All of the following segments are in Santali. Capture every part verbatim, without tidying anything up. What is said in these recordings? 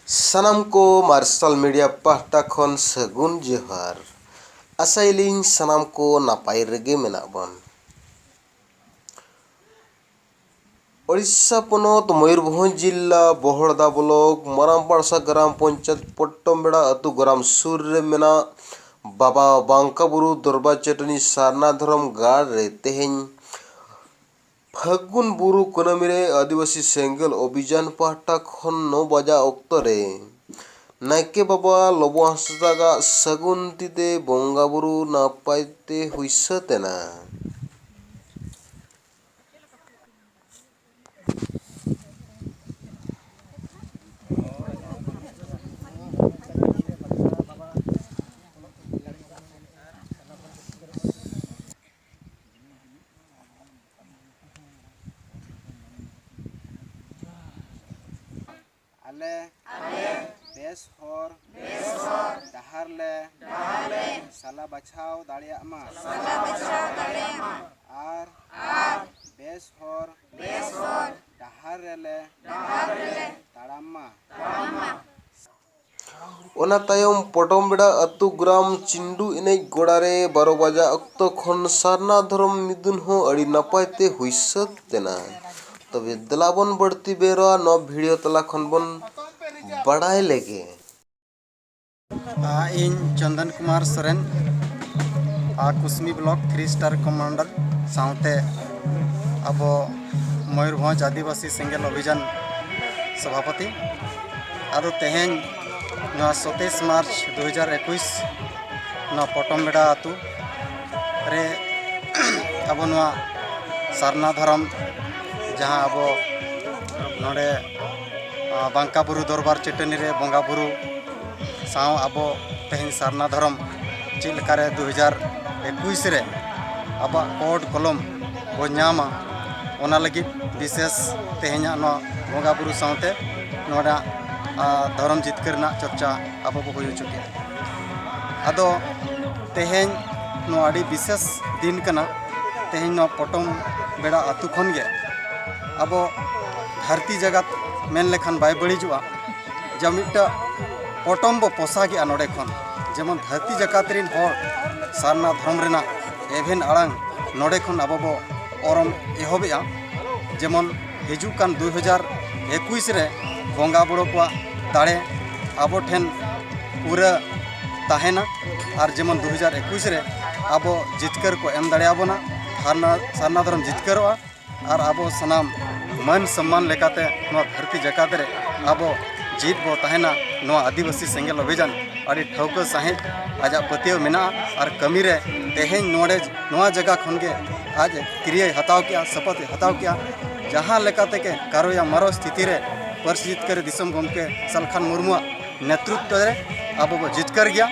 ᱥᱟᱱᱟᱢ ᱠᱚ ᱢᱟᱨᱥᱟᱞ ᱢᱤᱰᱤᱭᱟ ᱯᱟᱦᱴᱟ ᱠᱷᱚᱱ ᱥᱟᱹᱜᱩᱱ ᱡᱚᱦᱟᱨ᱾ ᱟᱥᱟᱭᱟᱞᱤᱧ ᱥᱟᱱᱟᱢ ᱠᱚ ᱱᱟᱯᱟᱭ ᱨᱮᱜᱮ ᱢᱮᱱᱟᱜ ᱵᱚᱱ᱾ ᱳᱰᱤᱥᱟ ᱯᱚᱱᱚᱛ ᱢᱚᱭᱩᱨᱵᱷᱚᱸᱡᱽ ᱡᱤᱞᱟ ᱵᱚᱦᱚᱲᱫᱟ ᱵᱞᱚᱠ ᱢᱟᱨᱟᱝ ᱯᱟᱲᱥᱟ ᱜᱨᱟᱢ ᱯᱚᱧᱪᱟᱭᱮᱛ ᱯᱚᱴᱴᱚᱢᱵᱮᱲᱟ ᱟᱹᱛᱩ ᱜᱨᱟᱢ ᱥᱩᱨ ᱨᱮ ᱢᱮᱱᱟᱜ ᱵᱟᱵᱟ ᱵᱟᱝᱠᱟ ᱵᱩᱨᱩ ᱫᱚᱨᱵᱟᱨ ᱪᱟᱹᱴᱟᱹᱱᱤ ᱥᱟᱨᱱᱟ ᱫᱷᱚᱨᱚᱢ ᱜᱟᱲ ᱨᱮ ᱛᱮᱦᱮᱧ ᱯᱷᱟᱹᱜᱩᱱ ᱵᱩᱨᱩ ᱠᱩᱱᱟᱹᱢᱤ ᱨᱮ ᱟᱹᱫᱤᱵᱟᱹᱥᱤ ᱥᱮᱸᱜᱮᱞ ᱚᱵᱷᱤᱡᱟᱱ ᱯᱟᱦᱴᱟ ᱠᱷᱚᱱ ᱱᱚ ᱵᱟᱡᱟ ᱚᱠᱛᱚ ᱨᱮ ᱱᱟᱭᱠᱮ ᱵᱟᱵᱟ ᱞᱚᱵᱚ ᱦᱟᱸᱥᱫᱟᱜᱟᱜ ᱥᱟᱹᱜᱩᱱ ᱛᱤᱛᱮ ᱵᱚᱸᱜᱟ ᱵᱩᱨᱩ ᱱᱟᱯᱟᱭ ᱛᱮ ᱦᱩᱭ ᱥᱟᱹᱛ ᱮᱱᱟ᱾ ᱟᱞᱮ, ᱟᱞᱮ ᱵᱮᱥ ᱦᱚᱨ, ᱵᱮᱥ ᱦᱚᱨ ᱰᱟᱦᱟᱨ ᱞᱮ, ᱰᱟᱦᱟᱨ ᱞᱮ ᱥᱟᱞᱟ ᱵᱟᱪᱷᱟᱣ ᱫᱟᱲᱮᱭᱟᱜ ᱢᱟ, ᱥᱟᱞᱟ ᱵᱟᱪᱷᱟᱣ ᱫᱟᱲᱮᱭᱟᱜ ᱢᱟ ᱟᱨ, ᱟᱨ ᱵᱮᱥ ᱦᱚᱨ, ᱵᱮᱥ ᱦᱚᱨ ᱰᱟᱦᱟᱨ ᱨᱮᱞᱮ, ᱰᱟᱦᱟᱨ ᱨᱮᱞᱮ ᱛᱟᱲᱟᱢ ᱢᱟ, ᱛᱟᱲᱟᱢ ᱢᱟ᱾ ᱚᱱᱟ ᱛᱟᱭᱚᱢ ᱯᱚᱴᱚᱢᱵᱮᱲᱟ ᱟᱹᱛᱩ ᱜᱨᱟᱢ ᱪᱤᱱᱰᱩ ᱮᱱᱮᱡ ᱜᱚᱲᱟ ᱨᱮ ᱵᱟᱨᱚ ᱵᱟᱡᱟ ᱚᱠᱛᱚ ᱠᱷᱚᱱ ᱥᱟᱨᱱᱟ ᱫᱷᱚᱨᱚᱢ ᱢᱤᱫᱩᱱ ᱦᱚᱸ ᱟᱹᱰᱤ ᱱᱟᱯᱟᱭ ᱛᱮ ᱦᱩᱭ ᱥᱟᱹᱛ ᱮᱱᱟ᱾ ᱛᱚᱵᱮ ᱫᱮᱞᱟ ᱵᱚᱱ ᱵᱟᱹᱲᱛᱤ ᱵᱮᱣᱨᱟ ᱱᱚᱣᱟ ᱵᱷᱤᱰᱤᱭᱳ ᱛᱟᱞᱟ ᱠᱷᱚᱱ ᱵᱚᱱ ᱵᱟᱲᱟᱭ ᱞᱮᱜᱮ᱾ ᱟᱨ ᱤᱧ ᱪᱚᱱᱫᱚᱱ ᱠᱩᱢᱟᱨ ᱥᱚᱨᱮᱱ, ᱟᱨ Kusumi block three star commander ᱥᱟᱶᱛᱮ ᱟᱵᱚ ᱢᱚᱭᱩᱨᱵᱷᱚᱸᱡᱽ ᱟᱹᱫᱤᱵᱟᱹᱥᱤ ᱥᱮᱸᱜᱮᱞ ᱚᱵᱷᱤᱡᱟᱱ ᱥᱚᱵᱷᱟᱯᱚᱛᱤ᱾ ᱟᱫᱚ ᱛᱮᱦᱮᱧ ᱱᱚᱣᱟ ᱥᱟᱛᱟᱥ ᱢᱟᱨᱪ ᱫᱩ ᱦᱟᱡᱟᱨ ᱮᱠᱩᱥ, ᱱᱚᱣᱟ ᱯᱚᱴᱚᱢ ᱵᱮᱰᱟ ᱟᱹᱛᱩ ᱨᱮ ᱟᱵᱚ ᱱᱚᱣᱟ ᱥᱟᱨᱱᱟ ᱫᱷᱚᱨᱚᱢ, ᱡᱟᱦᱟᱸ ᱟᱵᱚ ᱱᱚᱰᱮ, ᱟᱸ, ᱵᱟᱝᱠᱟ ᱵᱩᱨᱩ ᱫᱚᱨᱵᱟᱨ ᱪᱟᱹᱴᱟᱹᱱᱤ ᱨᱮ ᱵᱚᱸᱜᱟ ᱵᱩᱨᱩ ᱥᱟᱶ ᱟᱵᱚ ᱛᱮᱦᱮᱧ ᱥᱟᱨᱱᱟ ᱫᱷᱚᱨᱚᱢ ᱪᱮᱫ ᱞᱮᱠᱟᱨᱮ ᱫᱩ ᱦᱟᱡᱟᱨ ᱮᱠᱩᱥ ᱨᱮ ᱟᱵᱚᱣᱟᱜ ᱠᱳᱰ ᱠᱚᱞᱚᱢ ᱵᱚ ᱧᱟᱢᱟ, ᱚᱱᱟ ᱞᱟᱹᱜᱤᱫ ᱵᱤᱥᱮᱥ ᱛᱮᱦᱮᱧᱟᱜ ᱱᱚᱣᱟ ᱵᱚᱸᱜᱟ ᱵᱩᱨᱩ ᱥᱟᱶᱛᱮ ᱱᱚᱰᱮ, ᱟᱸ, ᱫᱷᱚᱨᱚᱢ ᱡᱤᱛᱠᱟᱹᱨ ᱨᱮᱱᱟᱜ ᱪᱚᱨᱪᱟ ᱟᱵᱚ ᱵᱚ ᱦᱩᱭ ᱦᱚᱪᱚ ᱠᱮᱫᱟ᱾ ᱟᱫᱚ ᱛᱮᱦᱮᱧ ᱱᱚᱣᱟ ᱟᱹᱰᱤ ᱵᱤᱥᱮᱥ ᱫᱤᱱ ᱠᱟᱱᱟ᱾ ᱛᱮᱦᱮᱧ ᱱᱚᱣᱟ ᱯᱚᱴᱚᱢ ᱵᱮᱲᱟ ᱟᱹᱛᱩ ᱠᱷᱚᱱ ᱜᱮ ᱟᱵᱚ ᱫᱷᱟᱹᱨᱛᱤ ᱡᱟᱜᱟᱛ ᱢᱮᱱ ᱞᱮᱠᱷᱟᱱ ᱵᱟᱭ ᱵᱟᱹᱲᱤᱡᱚᱜᱼᱟ᱾ ᱡᱟ ᱢᱤᱫᱴᱟᱝ ᱯᱚᱴᱚᱢ ᱵᱚ ᱯᱚᱥᱟᱜᱮᱜᱼᱟ ᱱᱚᱰᱮ ᱠᱷᱚᱱ, ᱡᱮᱢᱚᱱ ᱫᱷᱟᱹᱨᱛᱤ ᱡᱟᱠᱟᱛ ᱨᱤᱱ ᱦᱚᱲ ᱥᱟᱨᱱᱟ ᱫᱷᱚᱨᱚᱢ ᱨᱮᱱᱟᱜ ᱮᱵᱷᱮᱱ ᱟᱲᱟᱝ ᱱᱚᱰᱮ ᱠᱷᱚᱱ ᱟᱵᱚ ᱵᱚ ᱚᱨᱚᱢ ᱮᱦᱚᱵᱮᱜᱼᱟ᱾ ᱡᱮᱢᱚᱱ ᱦᱤᱡᱩᱜ ᱠᱟᱱ ᱫᱩᱭ ᱦᱟᱡᱟᱨ ᱮᱠᱩᱥ ᱨᱮ ᱵᱚᱸᱜᱟ ᱵᱩᱨᱩ ᱠᱚᱣᱟᱜ ᱫᱟᱲᱮ ᱟᱵᱚ ᱴᱷᱮᱱ ᱯᱩᱨᱟᱹ ᱛᱟᱦᱮᱱᱟ, ᱟᱨ ᱡᱮᱢᱚᱱ ᱫᱩᱭ ᱦᱟᱡᱟᱨ ᱮᱠᱩᱥ ᱨᱮ ᱟᱵᱚ ᱡᱤᱛᱠᱟᱹᱨ ᱠᱚ ᱮᱢ ᱫᱟᱲᱮᱭᱟᱵᱚᱱᱟ, ᱥᱟᱨᱱᱟ, ᱥᱟᱨᱱᱟ ᱫᱷᱚᱨᱚᱢ ᱡᱤᱛᱠᱟᱹᱨᱚᱜᱼᱟ᱾ ᱟᱨ ᱟᱵᱚ ᱥᱟᱱᱟᱢ ᱢᱟᱹᱱ ᱥᱚᱢᱢᱟᱱ ᱞᱮᱠᱟᱛᱮ ᱱᱚᱣᱟ ᱫᱷᱟᱹᱨᱛᱤ ᱡᱟᱠᱟᱛ ᱨᱮ ᱟᱵᱚ ᱡᱤᱭᱮᱫ ᱵᱚ ᱛᱟᱦᱮᱱᱟ᱾ ᱱᱚᱣᱟ ᱟᱹᱫᱤᱵᱟᱹᱥᱤ ᱥᱮᱸᱜᱮᱞ ᱚᱵᱷᱤᱡᱟᱱ ᱟᱹᱰᱤ ᱴᱷᱟᱹᱣᱠᱟᱹ ᱥᱟᱺᱦᱤᱡ ᱟᱡᱟᱜ ᱯᱟᱹᱛᱭᱟᱹᱣ ᱢᱮᱱᱟᱜᱼᱟ, ᱟᱨ ᱠᱟᱹᱢᱤ ᱨᱮ ᱛᱮᱦᱮᱧ ᱱᱚᱰᱮ ᱱᱚᱣᱟ ᱡᱟᱭᱜᱟ ᱠᱷᱚᱱ ᱜᱮ ᱟᱡ ᱠᱤᱨᱭᱟᱹᱭ ᱦᱟᱛᱟᱣ ᱠᱮᱜᱼᱟ, ᱥᱚᱯᱚᱛ ᱮ ᱦᱟᱛᱟᱣ ᱠᱮᱜᱼᱟ᱾ ᱡᱟᱦᱟᱸ ᱞᱮᱠᱟ ᱛᱮᱜᱮ ᱠᱟᱨᱳᱭᱟ ᱢᱟᱨᱳ ᱥᱛᱷᱤᱛᱤ ᱨᱮ ᱯᱟᱹᱨᱥᱤ ᱡᱤᱛᱠᱟᱹᱨ ᱫᱤᱥᱚᱢ ᱜᱚᱢᱠᱮ ᱥᱟᱞᱠᱷᱟᱱ ᱢᱩᱨᱢᱩᱣᱟᱜ ᱱᱮᱛᱨᱤᱛᱵ ᱨᱮ ᱟᱵᱚ ᱵᱚ ᱡᱤᱛᱠᱟᱹᱨ ᱜᱮᱭᱟ,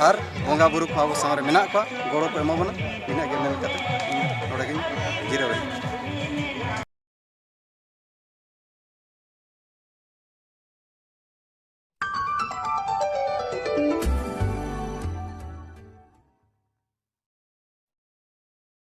ᱟᱨ ᱵᱚᱸᱜᱟ ᱵᱩᱨᱩ ᱠᱚ ᱟᱵᱚ ᱥᱟᱶ ᱨᱮ ᱢᱮᱱᱟᱜ ᱠᱚᱣᱟ, ᱜᱚᱲᱚ ᱠᱚ ᱮᱢᱟ ᱵᱚᱱᱟ᱾ ᱤᱱᱟᱹᱜ ᱜᱮ ᱢᱮᱱ ᱠᱟᱛᱮ ᱤᱧ ᱱᱚᱰᱮ ᱜᱤᱧ ᱡᱤᱨᱟᱹᱣ ᱮᱱᱟ᱾